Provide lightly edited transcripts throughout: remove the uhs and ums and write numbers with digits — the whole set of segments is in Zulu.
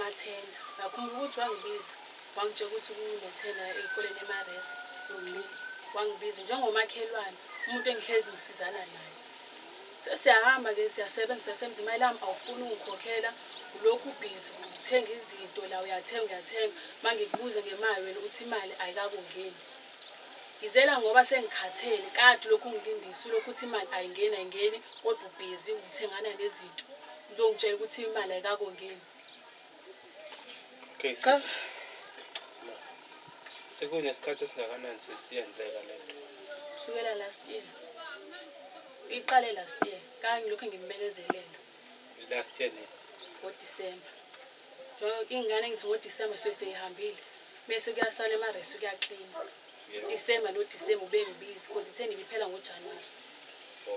amathenda. Ngakhumbula ukuthi wangibiza, wangitshela ukuthi kunethenda ey'koleni ema-res yokuclean. Wangibiza njengomakhelwane, umuntu engihlezi ngisizana naye. Sesiyahamba-ke siyasebenza siyasebenza imali yami awufuni ukungikhokhela, ulokhu ubhizi uthenga izinto la uyathenga uyathenga. Uma ngikubuza ngemali wena uthi imali ayikakungeni. Ngizela ngoba sengikhathele kade ulokhu ungilindisa ulokhu uthi imali ayingeni ayingeni kodwa ubhizi uthengana nezinto. Uzongitshela ukuthi imali ayikakungeni. Okay, Cha. sisi. Ma. Sekunesikhathi esingakanani sesiyenzeka lento? Kusukela last year. Iqale last year. Kangilokhu ngimbekezelela Last year nini? ngoDisemba. Njengoba ingane ngithi ngoDisemba suke seyihambile. Bese kuyasala emaresi kuyaklina. Yeah. Disemba noDisemba ubengibizi because ithenda ibiphela ngoJanuary.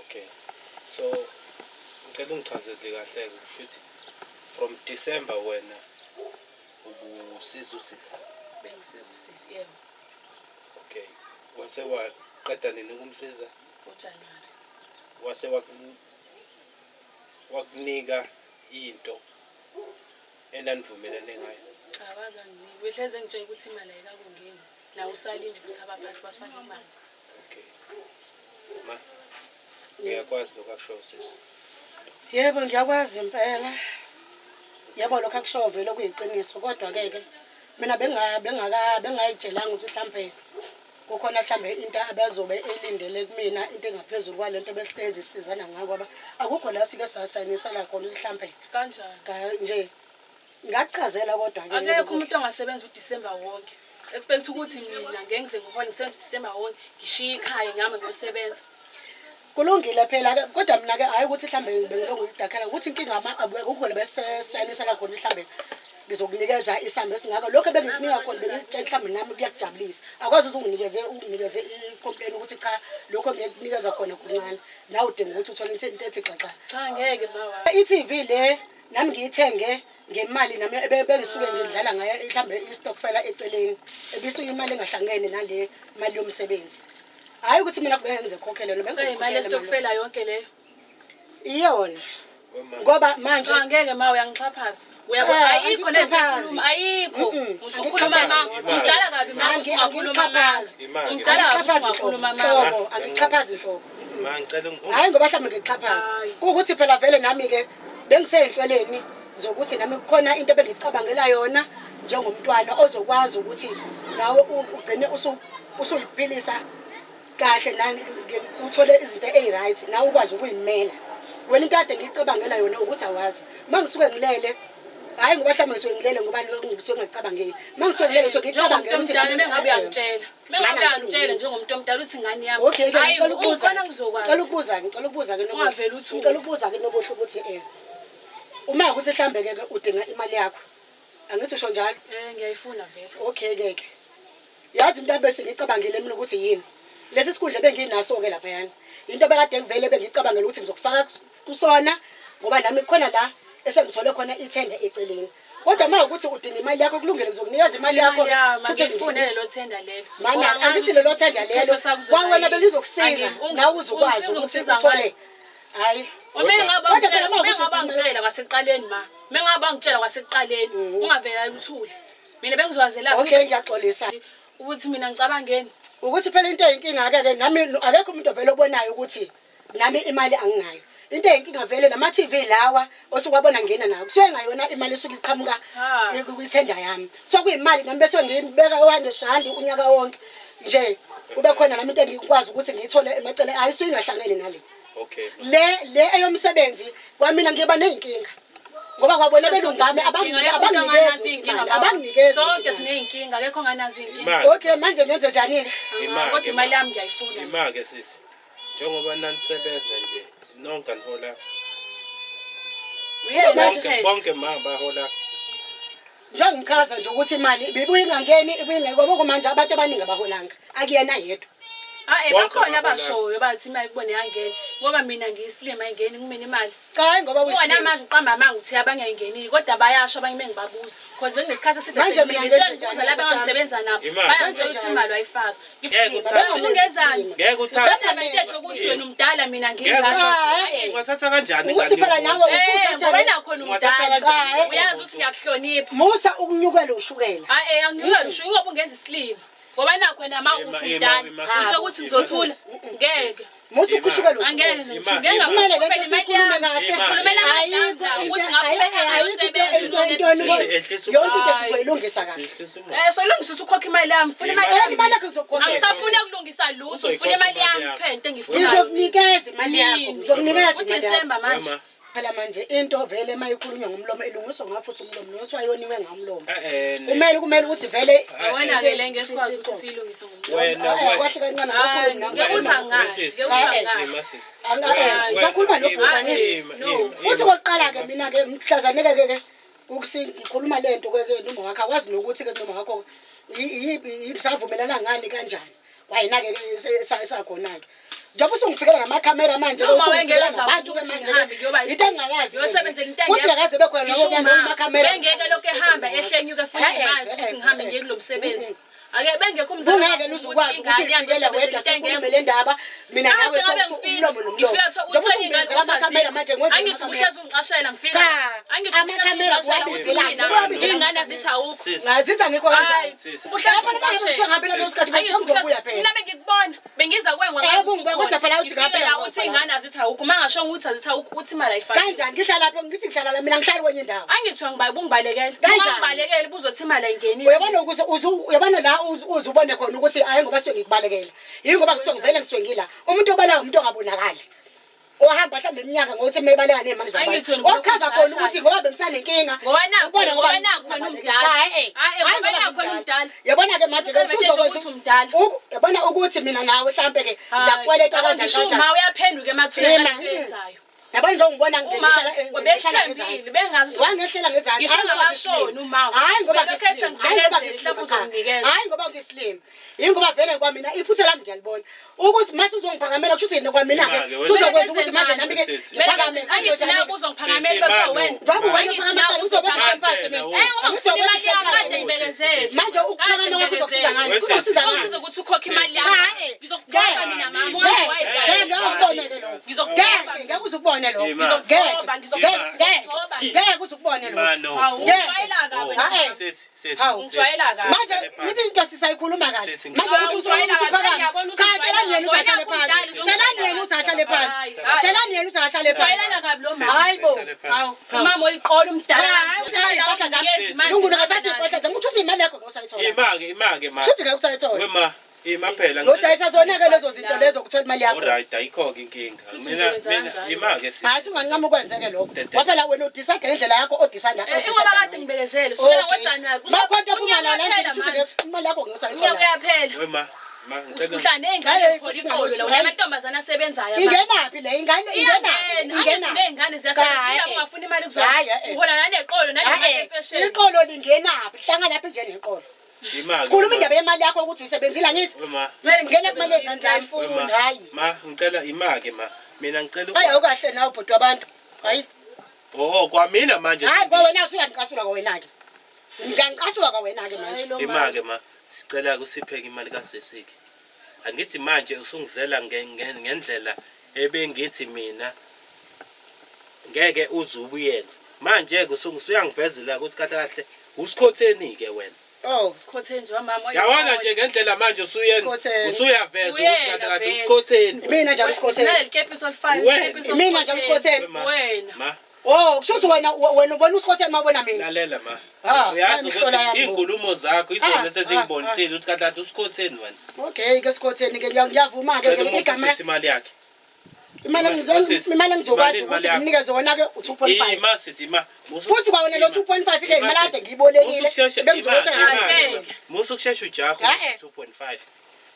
Okay. So ngicela ungichazele kahle ke kushuthi from December wena ubusiza usisi. Bengisiza usisi yebo Okay. Wase waqeda nini ukumsiza? ngoJanuary. Wase wakunika into enanivumelene ngayo. Cha wazanginika. Uhleze engitshela ukuthi imali ayikakungeni. Nawe usalinde ukuthi abaphathi bafake imali. Okay. Ma, uyakwazi lokho akushoyo sisi. Yebo ngiyakwazi impela. Yebo lokho akushoyo vele kuyiqiniso kodwa ke ke mina benga bengaka bengayitshelanga ukuthi mhlambe kukhona mhlambe into abazobe elindele kumina into engaphezulu kwalento behlezi sisizana ngayo ngoba akukho la sike sasayinisana khona ukuthi mhlambe Kanjani? nje ngachazela kodwa ke Akekho umuntu ongasebenza uDisemba wonke. Expect ukuthi mina ngeke ngize ngihole ngisebenza uDisemba wonke, ngishiye ikhaya ngihamba ngiyosebenza. Kulungile phela ke kodwa mina ke hayi ukuthi mhlambe bengilonga ukudakhela ukuthi inkinga akukho la besesayinisana khona mhlambe ngizokunikeza isamba esingaka lokho ebengikunika khona bengikutshela mhlambe nami kuyakujabulisa akwazi ukuthi unginikeze unginikeze i-complain ukuthi cha lokho engikunikeza khona kuncane nawe udinga ukuthi uthole into ethi xaxa. Cha ngeke ma wami. I-TV le nami ngiyithenge ngemali nami bengisuke ngidlala ngayo mhlambe istokfela eceleni ebisuke imali engahlangene nale mali yomsebenzi. Hhayi ukuthi mina kube ngizekhokhele noma So imali yesitokfela yonke leyo. Iyona. Wema. Ngoba manje Cha ngeke ma uyangixhaphaza. Uyabo Cha, ayikho lento angikuxhaphazi. ekhuluma ayikho. Mm-mm, Usukhuluma ma. angikuxhaphazi. Umdala kabi ma usungakhuluma ma. Imali. Umdala kabi angixhaphazi usungakhuluma ma. nhlobo, angixhaphazi nhlobo. Ma ngicela Hhayi ngoba mhlawumbe ngikuxhaphaza. Hayi. Kuwukuthi phela vele nami-ke bengisey'nhlweleni zokuthi nami kukhona into ebengicabangela yona njengomntwana ozokwazi ukuthi nawe ugcine usuyiphilisa kahle uthole izinto eyi-right nawe ukwazi ukuyimela. Wena into kade ngiyicabangela yona ukuthi awazi. Uma ngisuke ngilele, hhayi ngoba mhlawumbe ngisuke ngilele ngoba ngisuke ngingacabangeli. Uma ngisuke ngilele ngisuke Njengomuntu ngicabangela ukuthi omdala nami- mengabe uyangitshela. Mengabe Ngane uyangitshela njengomuntu omdala uthi ingane yami. Okay ke Hayi ngicela ukubuza. ukhona ngizokwazi. Ngicela ukubuza, ngicela ukubuza ke Nobuhle. Ungavele uthuke. Ngicela ukubuza ke Nobuhle ukuthi uma ukuthi mhlambe ke udinga imali yakho. Angithi usho njalo? Ngiyayifuna vele. Okay ke ke. Yazi into bese ngicabangile mina ukuthi yini. Lesi sikhundla benginaso ke laphayana. Into bekade ngivele bengicabangela ukuthi ngizokufaka kusona ngoba nami kukhona la esengithole khona ithenda eceleni. Kodwa uma ukuthi udinga imali yakho kulungile ngizokunikeza imali yakho. Imali yami, Shuthi angiyifune lelo thenda lelo. Mana Ngoba ngazi angithi lelo thenda isikhetho lelo sakho kuzoba kwawena yini. belizokusiza nawe uzukwazi Ungisiza ukuthi ungisiza uthole. ngani? Hayi. Uma ngabe Kodwa phela uma uma ukuthi ngabe udinga- ungitshela kwasekuqaleni ma. Uma ngabe ungitshela kwasekuqaleni ungavela uthule. Mina bengizwazela Okay ngiyaxolisa. ukuthi mina ngicabangeni. Ukuthi phela into eyinkinga ke ke nami akekho umuntu ovele obonayo ukuthi nami imali anginayo. Into eyinkinga vele nama TV lawa osukwabona ngena nawo. Kusuke ngayona imali esuke iqhamuka Ha. kwithenda yami. So kuyimali nami bese ngiyibeka u100 rand unyaka wonke. Nje kube khona nami into engikwazi ukuthi ngiyithole emacele ayi isuke ingahlangene nale. Okay. Le eyomsebenzi kwamina ngiba nezinkinga. Ngoba kwabona belungu bami abanginikezi imali, abanginikezi. Sonke sineyinkinga akekho onganazo iy'nkinga. Imali. Okay manje ngenze njani ke? Imali. Kodwa imali yami ngiyayifuna. Ima ke sisi. Njengoba nanisebenza nje nonke nihola Uyena bonke ophethe. bonke ma bahola Njengichaza nje ukuthi imali ibibuye ingangeni ibuye ingeke ngoba kumanje abantu abaningi abaholanga. Akuyena yedwa. Hayi Bonke bakhona ababonakala. abashoyo bathi imali kubona yangena ngoba mina ngiyisilima ayingeni kumina imali. Cha hayi ngoba Kuwona uyisilima. manje uqamba amanga uthi abangayingenile kodwa bayasho abanye bengibabuza because benginesikhathi eside Manje mina sengilindile. ngenze Sengibuza njani, laba Nkosi yami? engangisebenza nabo Imali. bayangitshela ukuthi imali wayifaka. Ngeke uthathe. Ngifuna ungezani? Ngeke uthathe. Uthatha into ukuthi wena umdala mina Ngeke ngingane. uthathe. Eh. Ungathatha kanjani Ukuthi ingane phela yomuntu? nawe Eh, usuthatha ngoba le- nakho wena Ungathatha umdala. kanjani Eh. Uyazi ukuthi ngiyakuhlonipha. Musa ukunyukela ushukela. Hayi angiyona usho ngoba ungenza isilima. Ngoba nakho wena ma Ima, uthi ima, umdala. ima. Usho ukuthi ngizothula. Ngeke. Musa ukushukela Angeke ushukela. nje Ima, ngeke ima. Kumele le ngakhulumela nto imali siyikhulume yami. kahle. Ima. Khulumela Ayikho ngamandla into- ukuthi ngaphuma ayikho into- ngayosebenza. into- yonke into Hayi. sizoyilungisa kahle. Sihlisa umoya. Eh solungisa ukuthi ukhokhe imali yami. Funa imali Eh, yami. imali yakho ngizokukhokhela. Angisafuni ukulungisa lutho. Uzoyikhokha Ufuna imali imali yami yakho. kuphela into engiyifunayo. Ngizokunikeza imali yakho. Nini? Ngizokunikeza imali yakho. UDisemba manje. Wema. Phela manje into vele uma ikhulunywa ngomlomo ilungiswa ngafuthi umlomo nothiwa yoniwe ngomlomo. Eh, eh, ne- Kumele kumele ukuthi vele Yabona ke le ngeke sikwazi ukuthi siyilungise ngomlomo. Wena, Eh, wena. kwahle kancane Hayi, kakhulu ngeke uthi angazi, ngeke uthi Eh, eh. angazi. Ima, sisi. Ngisakhuluma Ima, nobhuti angithi. ima, No. ima, Futhi ima. kokuqala-ke mina-ke mhlazane-ke ke ngikhuluma le nto ke noma wakho akwazi nokuthi-ke noma wakho yiphi savumelana ngani kanjani kwayena-ke sakhona-ke njengoba usungifikela namakhamera manje Noma usungifikela wengeke nabantu-ke ukuthi manje ngihambe ngiyoba into engingayazi ngiyosebenzela into kuthi engekho. akaze bekhona Ngisho noma uma amakhamera bengeke lokhu ehamba ehlenyuka efuna Eh, eh, imali ukuthi eh, ngihambe eh, ngiye kulo msebenzi. Mm. Ake bengekho umzali kungeke wami luze ukwazi ukuthi ingane yami uyifikele iyosebenzela wedwa into engekho. sikhulume le ndaba mina Kade nawe ngabe sewuthi ngifika, umlomo nomlomo ngifika kuthiwa njengoba uthole ingane usungivezela amakhamera manje ngiwenze Angithi amakhamera. uhlezi ungicashela ngifika. Cha, Angithi uhlezi amakhamera ungicashela kuwabizela, uthi mina, kuwabizela Ingane amakhamera. azithi awukho. Sisi. Ngazithi angikho Hayi, kanjani Sisi. ubuhlezi Lapho noma ungicashela. kuthiwa ngabe leso sikhathi Angithi bese ngizobuya uhlezi- phela. Mina bengikubona, bengiza kwengwa Eh, ngazi kungibuya, ukuthi kodwa phela uthi ukhona. ngaphela Ngifike la uthi ngoba ingane azithi awukho, uma ngasho ukuthi azithi awukho, uthi imali ayifaki. Kanjani ngihlala lapho ngithi ngihlala la mina ngihlali kwenye indawo. Angithi ubungibalekela. Kanjani? Ungangibalekeli buzothi imali ayingenile. Uyabona ukuze uze uyabona la uze uze ubone khona ukuthi hayi ngoba suke ngikubalekela. Yingoba kusuke ngivele ngisuke ngila. Umuntu obalayo umuntu ongabonakali. Ohamba mhlawumbe iminyaka ngokuthi mebaleka nezimali Angithi zabantu. wena ubulokhu Okuchaza khona ushayashaya. ukuthi ngoba bengisanenkinga. Ngoba nakho- Ubone ngoba nakho wena umdala. Cha, eh. Hhayi, Hhayi, ngoba nakho wena umdala. Yabona ke manje ke Ucela nje usuzokwenza ukuthi umdala. Yabona ukuthi mina nawe mhlambe ke ngiyakweleta Hayi, kanjani ngisho kanjani. uma uyaphenduka emathuneni Ima, ayenzayo. Yabona nje ngibona Uma ngehlela bethembile bengazi ukuthi- Wangehlela ngezandla. Ngisho Hhayi ngoba ngakashoni ngisilima. uma. Hhayi ngoba Belokhu ethi ngisilima. Hhayi ngoba ngibekezele, ngisilima, mhlawumbe cha. uzonginikeza. Hhayi ngoba ngisilima. Yingoba vele kwamina iphutha lami ngiyalibona. Ukuthi mase uzongiphakamela kusho ukuthi kwamina-ke Ima-ke, wena. usuzokwenza ukuthi manje nami-ke Sisi. ngiphakame. Angithi nawe uzongiphakamela bese wena. Njengoba wena Angithi uphakama nawe kuqala, uzobethi uzongiphakamela. phansi mina. Eh, ngoba ngifuna imali yami kade ngibekezele. Manje ukuphakama kwakho kuzokusiza ngani? Wesisi. Kuzokusiza ngani? Kuzokusiza ukuthi ukhokhe imali yami. Cha, eh. Ngizokukhoba mina mama, Ngeke, ungangijwayeli ngeke ngeke ukubone ke lokho. Ngizokukhoba. Ngeke, ngeke uze ukubone lokho. Ima. Ngeke, Ngizokukhoba, ngeke, ngeke, ngizokukhoba. ngeke uze ukubone lokho. Ima, no. Hawu, Ngeke. ungijwayela kabi wena. Ha, eh. Sisi, sisi, Hawu. sisi. Ungijwayela kabi. Manje ngithi into sisayikhuluma kahle. Sisi, Manje Hawu, ukuthi ungijwayela usuke kabi. uphakame. Sengiyabona ukuthi Cha, tshelani yena ukuthi ahlale ungijwayela phansi. kabi. Tshelani yena ukuthi ahlale phansi. Hayi, hayi. Tshelani yena ukuthi ahlale phansi. Ujwayelana kabi lo mama. Hayi bo. Sihlale phansi. Hawu, umama oyiqola umdala. Hayi, uthatha iy'mpahla zami. Lungu ungathatha iy'mpahla zami. Uthi imali yakho ngeke usayithola. Ima-ke, ima-ke ma. Shuthi ngeke usayithola. Wema, ima phela. Ngodayisa zona-ke lezo zinto lezo ukuthola imali yakho. Alright, ayikho-ke inkinga. Futhi Mina, ngizokwenza mina, kanjalo. ima-ke sisi. Hayi sungancama ukwenzeke lokho. Dede. Waphela wena udecide ngendlela yakho odecide. Eh, ingoba kade ngibekezele kusukela ngoJanuwari. Makhonto phuma Unyaka la la uyaphela endlini manje. uthi imali yakho ngeke Unyaka usayithola. uyaphela. Wema, ma, ngicela. Uhlala ney'ngane Hayi, khona futhi iqolo la, hayi. unamantombazane asebenzayo manje. Ingenaphi le ingane ingenaphi? Iyangena, angithi Ingenaphi? ney'ngane ziyasebenza, Cha, indaba eh. ungafuni imali kuzona. Hayi, eh. Uhola naneqolo nanemali Hayi, yempesheni. iqolo lingenaphi? Hlangana phi nje neqolo? Ima-ke. Sikhuluma indaba yemali yakho ukuthi uyisebenzile angithi? Wema, Kumele Ngena kumali yey'ngane zami. wema. Hayi. Ma, ngicela ima-ke ma. Mina ngicela Hayi awukahle nawe bhuti wabantu. Hayi. Oh, kwamina manje. Hayi kwawena usuyangicasula kwawena-ke. Ngiyangicasula kwawena-ke manje. Hayi, lo mama. Ima-ke ma, sicela kusipheke imali kasisi-ke. Angithi manje usungizela ngendlela ebengithi mina ngeke uze ubuyenze. Manje-ke usuyangivezela ukuthi kahle kahle usikhotheni-ke wena. Oh, Sikhotheni nje wamama Yabona nje ngendlela manje usuyenza Usikhotheni. usuyaveza ukuthi Uyena kahle kahle vele. usikhotheni. mina njalo usikhotheni. Naleli kepiso olifana, Wena. ikepiso Mina njalo usikhotheni. Wema, Wena. Ma, Oh, kusho ukuthi wena wena ubona usikhotheni uma ubona mina. lalela ma. Ah, Uyazi hayi, mhlola ukuthi yami bo. iy'nkulumo zakho izona Ah, esezingibonisile ukuthi kahle kahle usikhotheni wena. Okay, ke sikhotheni ke ngiyavuma ke Cela ke umuphe igama sisi imali yakhe. imali Sisi, imali engizokwazi imali ukuthi yakho. nginikeze wona ke u2.5. Ima sisi ima. Musu- Futhi kwawena lo ima. 2.5 ke Ima, imali sisi. kade ngiyibolekile. Musu kusheshe- Bengizothenga ima, ngayo. ima. Musu kusheshe ujahe Eh, eh. 2.5.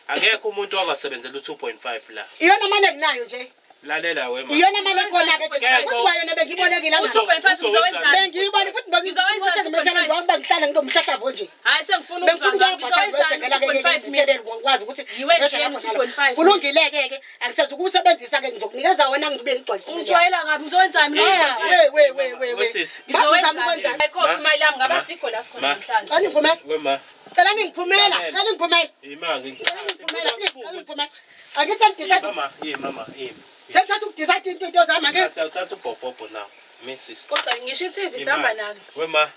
Akekho umuntu owakasebenzela u2.5 la. Iyona mali enginayo nje. Lalela wema. Iyona mali ekhona-ke nje. Ngeke. Futhi kwayona bengiyibolekile Uthi 2.5 ngizowenzani? Bengiyibona futhi Ngizowenzani bengimethela njengoba ngihlala nginomhlahlavo nje. Hhayi sengifuna Bengifuna ukuzwa ukuyabhasa ngizowenzani ngiyethengela-ke 2.5 mina? ngithelele ngikwazi ukuthi Yiwe ngipheshe nje lapho 2.5. nalapho. Kulungile-ke ke angisezukuwusebenzisa-ke ngizokunikeza wena ngizobuye ngigcwalise imali yakho. Ungijwayela kabi ngizowenzani mina? Ah, we we we we we. Wesisi. Ma uzama ukwenzani? Ayikhokhe imali yami ngaba Ma. sikho la sikhona Ma. namhlanje. Cela ningiphumela. Wema. Cela ningiphumela. Lalela. Cela ningiphumela. Imali. Cela ningiphumela. Please, cela ningiphumela. Angithi sengidecide Mama, yini mama, yini. sengithatha ukudecide into zami angithi. Siyawuthatha ubhobhobho now. Misisi. Kodwa ngisho i-TV sihamba nalo. Wema,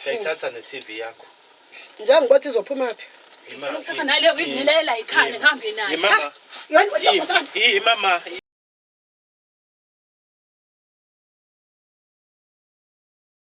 siyayithatha ne-TV yakho. Njengokuthi izophuma phi? Ngifuna ukuthatha naleyo ngidlulela ikhaya ngihambe nayo. Imama. Yona Imama.